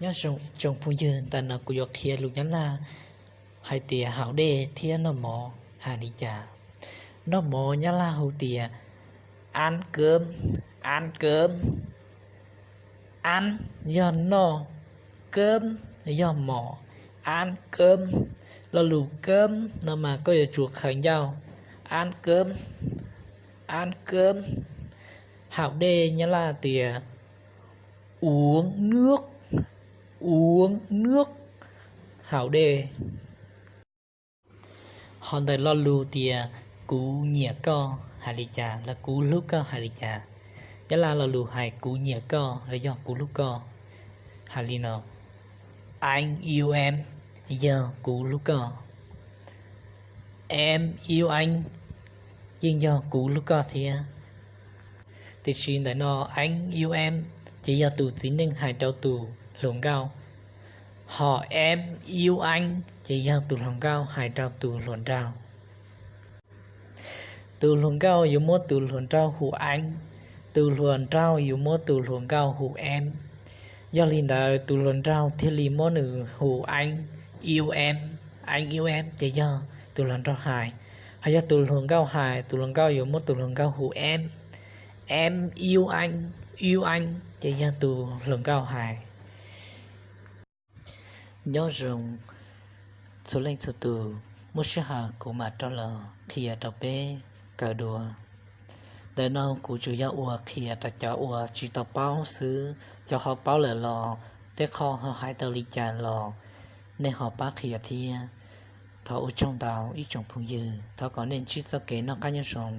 Nyob zoo ib tsoom phooj ywg, ntawm no kuv yuav qhia lus Nyab Laj hais tias haus dej thiab noj mov hais li cas. Noj mov Nyab Laj hu tias ăn cơm, ăn cơm. Ăn yog noj, cơm yog mov, ăn cơm. Lo lus cơm no mas koj yuav tsum khaws ncauj, ăn cơm, ăn cơm. Haus dej Nyab Laj tias uống nước, uống nước, haus dej. Ho ntawm lo lus tias kuv nyiam koj hais li cas los kuv hlub koj hais li cas? Nyab Laj lo lus hais kuv nyiam koj los yog kuv hlub koj hais li no: Anh yêu em, yog kuv hlub koj. Em yêu anh, yeej yog kuv hlub koj thiab. Tiam sis ntawm no anh yêu em ces yog tus txiv neej hais rau tus hluas nkauj, ho em yêu anh ces yog tus hluas nkauj hais rau tus hluas nraug. Tus hluas nkauj yuav muab tus hluas nraug hu anh, tus hluas nraug yuav muab tus hluas nkauj hu em. Yog li ntawd tus hluas nraug thiaj li muab nws hu anh yêu em, anh yêu em ces yog tus hluas nraug hais. Ho yog tus hluas nkauj hais, tus hluas nkauj yuav muab tus hluas nkauj hu em, em yêu anh, yêu anh ces yog tus hluas nkauj hais. Nyob zoo txhua leej txhua tus, muaj sij hawm kuv mam rov los qhia rau peb kawm dua. Ntawm no kuv tsuas yog ua qhia rau cov uas tsis tau paub xwb, cov ho paub lawm los tej qho ho hais tau li cas los nej ho pab qhia thiab. Thov ua tsaug ntau ib tsoom phooj ywg, thov kom nej ntsib txoj kev noj qab nyob zoo.